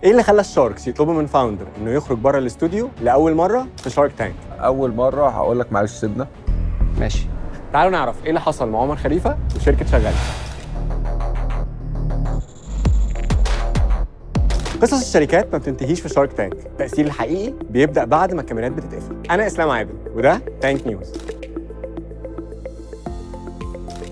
ايه اللي خلى ال sharks يطلبوا من founder انه يخرج بره الاستوديو لاول مرة في Shark Tank؟ اول مرة هقول لك معلش سيبنا. ماشي. تعالوا نعرف ايه اللي حصل مع عمر خليفة وشركه شغلني. قصص الشركات ما بتنتهيش في Shark Tank، التأثير الحقيقي بيبدأ بعد ما الكاميرات بتتقفل. أنا إسلام عادل وده Tank News.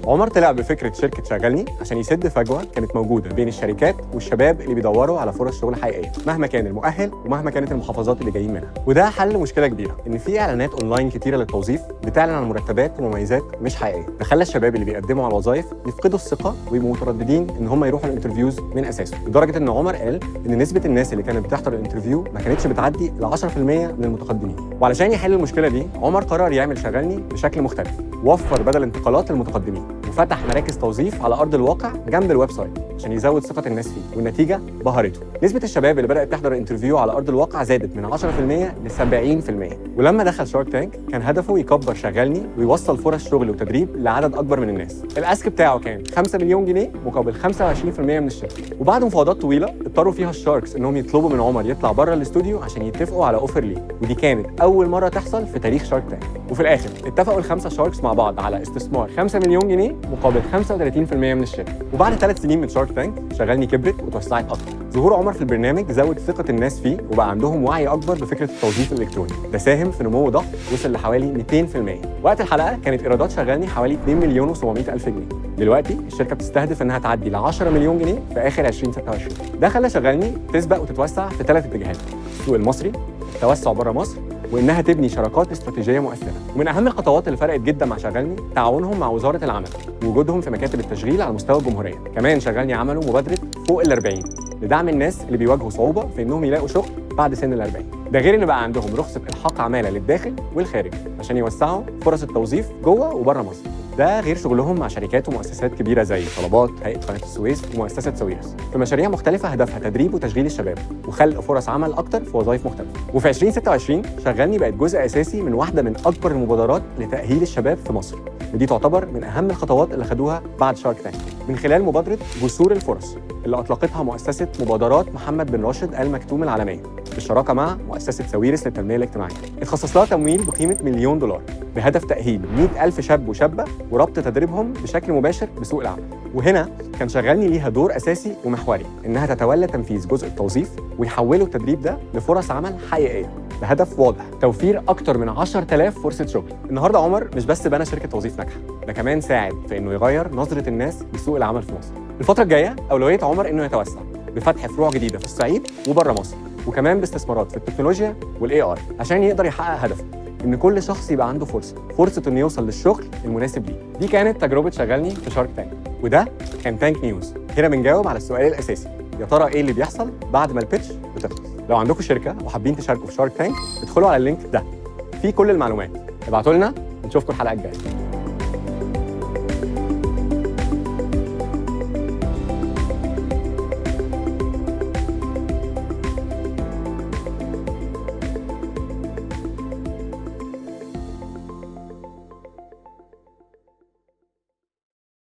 عمر طلع بفكرة شركة شغلني عشان يسد فجوة كانت موجودة بين الشركات والشباب اللي بيدوروا على فرص شغل حقيقية، مهما كان المؤهل ومهما كانت المحافظات اللي جايين منها. وده حل مشكلة كبيرة، إن في إعلانات أونلاين كتيرة للتوظيف بتعلن عن مرتبات ومميزات مش حقيقية، ده خلى الشباب اللي بيقدموا على الوظائف يفقدوا الثقة ويبقوا مترددين إن هم يروحوا ال interviews من أساسه، لدرجة إن عمر قال إن نسبة الناس اللي كانت بتحضر ال interview ما كانتش بتعدي ال 10% من المتقدمين. وعلشان يحل المشكلة دي، عمر قرر يعمل شغلني بشكل مختلف، وفر بدل انتقالات للمتقدمين وفتح مراكز توظيف على ارض الواقع جنب ال website عشان يزود ثقة الناس فيه، والنتيجة بهرته. نسبه الشباب اللي بدات تحضر interview على ارض الواقع زادت من 10% ل 70%. ولما دخل Shark Tank كان هدفه يكبر شغلني ويوصل فرص شغل وتدريب لعدد اكبر من الناس. ال ask بتاعه كان 5 مليون جنيه مقابل 25% من الشركة. وبعد مفاوضات طويلة اضطروا فيها ال sharks انهم يطلبوا من عمر يطلع بره الاستوديو عشان يتفقوا على offer ليه، ودي كانت اول مرة تحصل في تاريخ Shark Tank. وفي الاخر اتفقوا الخمسة sharks مع بعض على استثمار 5 مليون جنيه مقابل 35% من الشركة. وبعد 3 سنين من Shark Tank شغلني كبرت وتوسعت اكتر. ظهور عمر في البرنامج زود ثقة الناس فيه وبقى عندهم وعي اكبر بفكره التوظيف الالكتروني، ده ساهم في نمو ضخم وصل لحوالي 200%. وقت الحلقة كانت ايرادات شغلني حوالي 2 مليون و700 الف جنيه. دلوقتي الشركة بتستهدف انها تعدي ل 10 مليون جنيه في اخر 2026. ده خلى شغلني تسبق وتتوسع في 3 اتجاهات: السوق المصري، التوسع بره مصر، وانها تبني شراكات استراتيجية مؤثرة. ومن اهم الخطوات اللي فرقت جدا مع شغلني تعاونهم مع وزارة العمل ووجودهم في مكاتب التشغيل على مستوى الجمهورية. كمان شغلني عملوا مبادرة فوق ال40 لدعم الناس اللي بيواجهوا صعوبة في انهم يلاقوا شغل بعد سن ال40. ده غير ان بقى عندهم رخصه الحاق عماله للداخل والخارج عشان يوسعوا فرص التوظيف جوه وبره مصر. ده غير شغلهم مع شركات ومؤسسات كبيرة زي طلبات، هيئة قناة السويس، ومؤسسة ساويرس في مشاريع مختلفة هدفها تدريب وتشغيل الشباب وخلق فرص عمل اكتر في وظائف مختلفة. وفي 2026 شغلني بقت جزء اساسي من واحدة من اكبر المبادرات لتاهيل الشباب في مصر، ودي تعتبر من اهم الخطوات اللي خدوها بعد Shark Tank من خلال مبادرة جسور الفرص اللي اطلقتها مؤسسة مبادرات محمد بن راشد آل مكتوم العالمية بالشراكة مع مؤسسة ساويرس للتنمية الاجتماعية. اتخصص لها تمويل بقيمة $1 مليون بهدف تاهيل 100,000 شاب وشابه وربط تدريبهم بشكل مباشر بسوق العمل. وهنا كان شغلني ليها دور اساسي ومحوري، انها تتولى تنفيذ جزء التوظيف ويحولوا التدريب ده لفرص عمل حقيقية بهدف واضح، توفير اكتر من 10,000 فرصة شغل. النهارده عمر مش بس بنى شركة توظيف ناجحة، ده كمان ساعد في انه يغير نظره الناس لسوق العمل في مصر. الفترة الجاية اولوية عمر انه يتوسع بفتح فروع جديدة في الصعيد وبره مصر، وكمان باستثمارات في التكنولوجيا وال AI عشان يقدر يحقق هدفه ان كل شخص يبقى عنده فرصة انه يوصل للشغل المناسب ليه. دي كانت تجربه شغلني في Shark Tank، وده كان Tank News. هنا بنجاوب على السؤال الاساسي: يا ترى ايه اللي بيحصل بعد ما ال pitch بتخلص؟ لو عندكم شركة وحابين تشاركوا في Shark Tank ادخلوا على ال link ده، فيه كل المعلومات. ابعتوا لنا ونشوفكم الحلقة الجاية.